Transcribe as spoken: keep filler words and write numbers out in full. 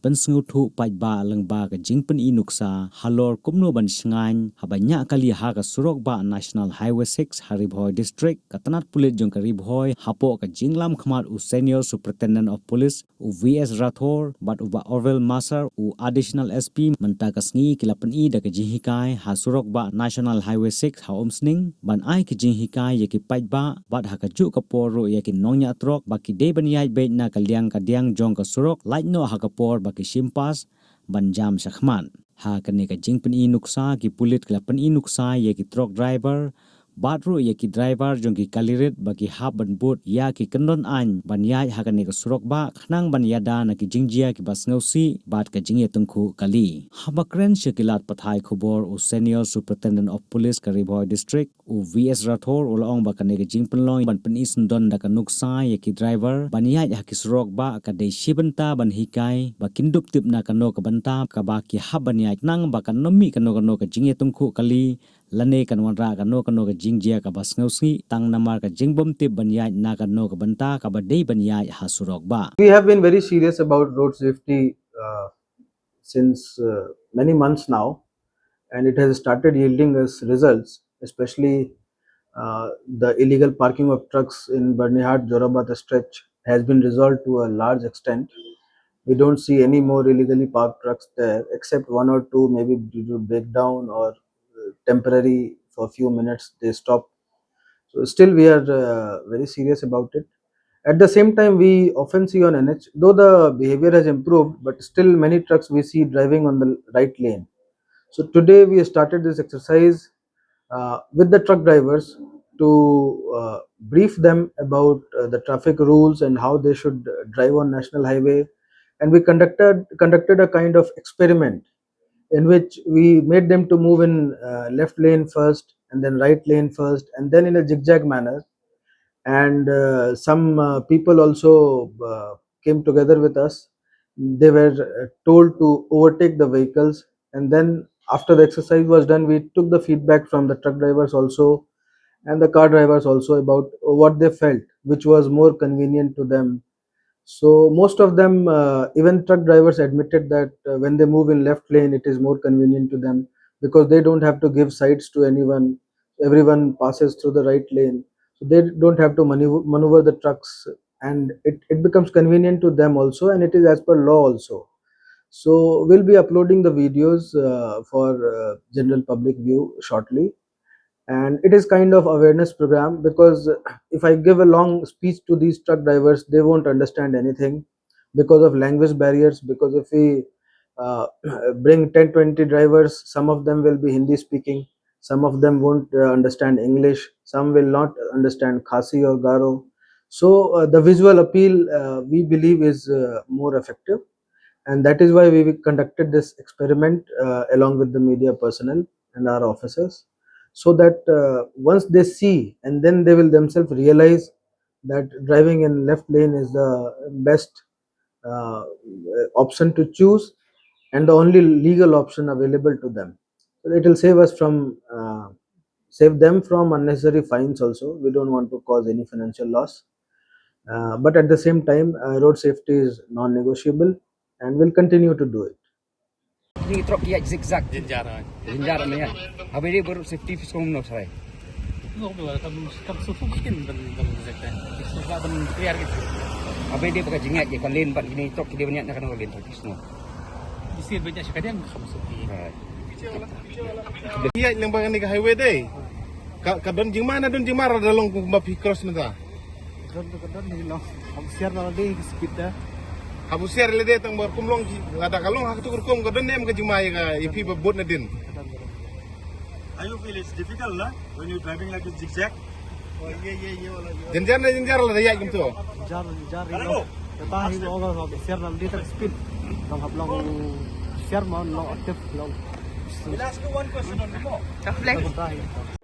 pynsngewthuh paidbah lyngba ka jingpyni nuksa halor kumno ban shngaiñ haba ñiah kali ha ka surok bah National Highway six ha Ri Bhoi District. Ka tnat pulit jong ka Ri Bhoi hapoh ka jinglam khmat u Senior Superintendent of Police u V S Rathore bad u Bah Orville Masar, u Additional S P, mynta ka sngi ki la pyni da ka jinghikai ha surok bah National Highway six ha Umsning ban ai ka jinghikai ïa ki paidbah bad ha kajuh ka por ruh ïa ki nongñiah trok ba ki dei ban ïaid beit na ka liang ka diang jong ka surok lait noh ha ka por ba ki shim pass ban jam shakhmat. Ha kane ka jingpyni nuksa, ki pulit ki la pyni nuksa ïa ki trok driver bad ruh ïa ki driver jong ki kali rit ba ki hap ban bud ïa ki kyndon aiñ ban ïaid ha kane ka surok bah khnang ban ïada na ki jingjia kiba sngewsih bad ka jingïatyngkhuh kali. Haba kren sha ki lad pathai khubor u Senior Superintendent of Police ka Ri Bhoi District u V S Rathore u la ong ba kane ka jingpynlong ban pyni syndon da ka nuksa ïa ki driver ban ïaid ha ki surok bah ka dei shi bynta ban hikai ba kin dup tip na kano ka bynta kaba ki hap ban ïaid khnang ba kan ym mih kano kano ka jingïatyngkhuh kali lane kan wanrah kano kano ka jingjia kaba sngewsih tang namar ka jingbymtip ban ïaid na kano ka bynta kaba dei ban ïaid ha surok bah. We have been very serious about road safety uh, since uh, many months now, and it has started yielding us results, especially uh, the illegal parking of trucks in Byrnihat Jorabat stretch has been resolved to a large extent. We don't see any more illegally parked trucks there, except one or two, maybe due to breakdown or uh, temporary for a few minutes they stop. So still we are uh, very serious about it. At the same time, we often see on N H, though the behavior has improved, but still many trucks we see driving on the right lane. So today we started this exercise uh, with the truck drivers to uh, brief them about uh, the traffic rules and how they should uh, drive on national highway. And we conducted conducted a kind of experiment in which we made them to move in uh, left lane first and then right lane first and then in a zigzag manner. And uh, some uh, people also uh, came together with us. They were uh, told to overtake the vehicles, and then after the exercise was done, we took the feedback from the truck drivers also and the car drivers also about what they felt, which was more convenient to them. So most of them, uh, even truck drivers, admitted that uh, when they move in left lane, it is more convenient to them because they don't have to give sides to anyone. Everyone passes through the right lane, so they don't have to maneuver, maneuver the trucks, and it, it becomes convenient to them also, and it is as per law also. So we'll be uploading the videos uh, for uh, general public view shortly. And it is kind of awareness program, because if I give a long speech to these truck drivers, they won't understand anything because of language barriers. Because if we uh, bring ten, twenty drivers, some of them will be Hindi speaking, some of them won't uh, understand English, some will not understand Khasi or Garo. So uh, the visual appeal, uh, we believe, is uh, more effective, and that is why we conducted this experiment uh, along with the media personnel and our officers, so that uh, once they see, and then they will themselves realize that driving in left lane is the best uh, option to choose and the only legal option available to them. So it will save us from uh, save them from unnecessary fines also. We don't want to cause any financial loss. Uh, but at the same time, uh, road safety is non-negotiable, and we'll continue to do it. Ni trok ïa zigzag. Jinjar. Jinjar ni ya. Habis dia baru safety first kong no sarai. No, kam kam sufu kin ban ban zigzag. Sufu ban clear gitu. Habis dia pakai jingat je kalin ban ini trok dia banyak nak kena kalin trok semua. Isi banyak sekali yang kam sufi. Ïa leng ba kane ka highway dei. Ka ka don jingma na don jingma ra da long kumba phi cross mynta. Don tu ka don ni long. Hap siar na dei ki speed da. Hap siar le dei tang bor kum long ki lada ka long ha tu kum ka don nem ka jingma ïa ka ïa phi ba bot na din. How you feel? It's difficult, na, when you're driving like a zigzag? Jynjar ne jynjar la da ïaid kumto. Jynjar, jynjar. Hello. Kata hi lo ka siar na dei tang speed. Long hap long siar ma long active long. We'll ask you one question only more. Kata hi.